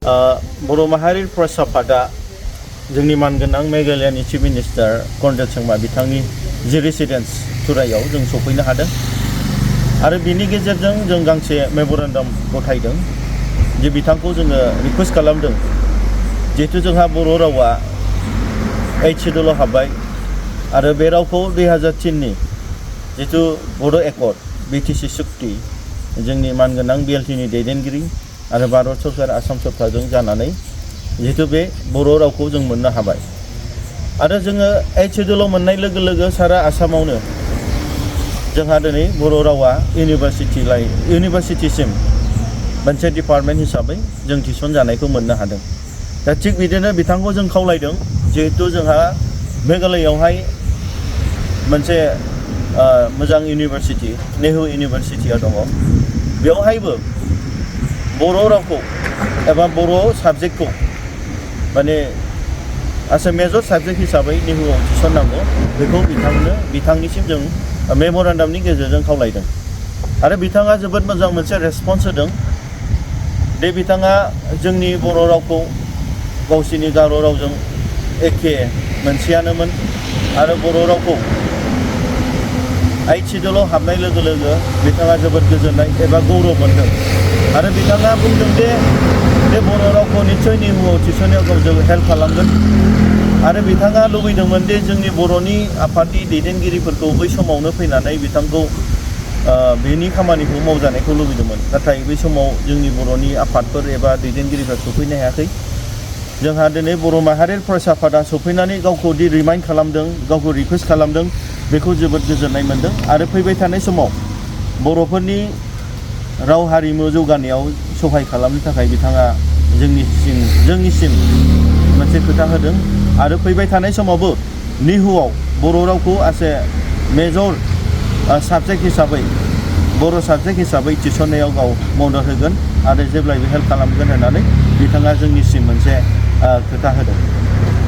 बर' माहारि फरायसा आफादा जोंनि मानगोनां मेघालयानि चिफ मिनिस्टार कर्नेल संमा बिथांनि जि रेसिडेन्स तुरायाव जों सफैनो हादों आरो बिनि गेजेरजों जों गांसे मेम'रेन्डाम गथायदों जे बिथांखौ जोङो रिक्वेस्ट खालामदों जिहेतु जोंहा बर' रावा 8 शेड्यूलाव हाबबाय आरो बे रावखौ 2003नि जितु बड' एकर्ड BTC सुक्ति जोंनि मानगोनां BLTनि दैदेनगिरि आरो भारत सरकार आसाम सरकारजों जानानै जिहेतु बे बर' रावखौ जों मोननो हाबाय आरो जोङो 8 शेड्यूलाव मोननाय लोगो लोगो सारा आसामावनो जोंहा दिनै बर' रावा इउनिभारसिटिसिम मोनसे डिपार्टमेन्ट हिसाबै जों थिसन जानायखौ मोननो हादों। दा थिग बिदिनो बिथांखौ जों खावलायदों जिहेतु जोंहा मेघालयआवहाय मोनसे मोजां इउनिभारसिटि नेहु इउनिभारसिटिया दङ बेवहायबो बर' रावखौ एबा बर' साबजेक्टखौ माने एस ए मेजर साबजेक्ट हिसाबै नेहुआव थिसननांगौ बेखौ बिथांनिसिम जों मेम'रेन्डामनि गेजेरजों खावलायदों आरो बिथाङा जोबोद मोजां मोनसे रेसपन्स होदों दे बिथाङा जोंनि बर' रावखौ गावसिनि गार' रावजों एखे मोनसेयानोमोन आरो बर' रावखौ 8 शेड्यूलाव हाबनाय लोगो लोगो बिथाङा जोबोद गोजोननाय एबा गौरव मोनदों आरो बिथाङा बुंदों दे बे बर' रावखौ निस्सय नेहुआव थिसननायाव गावजों हेल्प खालामगोन आरो बिथाङा लुबैदोंमोन दे जोंनि बर'नि आफादनि दैदेनगिरिफोरखौ बै समावनो फैनानै बिथांखौ बेनि खामानिखौ मावजानायखौ लुबैदोंमोन नाथाय बै समाव जोंनि बर'नि आफादफोर एबा दैदेनगिरिफ्रा सफैनो हायाखै। जोंहा दिनै बर' माहारि फरायसा आफादा सफैनानै गावखौ दि रिमाइन्ड खालामदों गावखौ रिक्वेस्ट खालामदों बेखौ जोबोद गोजोननाय मोनदों आरो फैबाय थानाय समाव बर'फोरनि राव हारिमु जौगानायाव सहाय खालामनो थाखाय बिथाङा जोंनिसिम मोनसे खोथा होदों आरो फैबाय थानाय समावबो नेहुआव बर' रावखौ एस ए मेजर साबजेक्ट हिसाबै बर' साबजेक्ट हिसाबै थिसननायाव गाव मदद होगोन आरो जेब्लायबो हेल्प खालामगोन होननानै बिथाङा जोंनिसिम मोनसे खोथा होदों।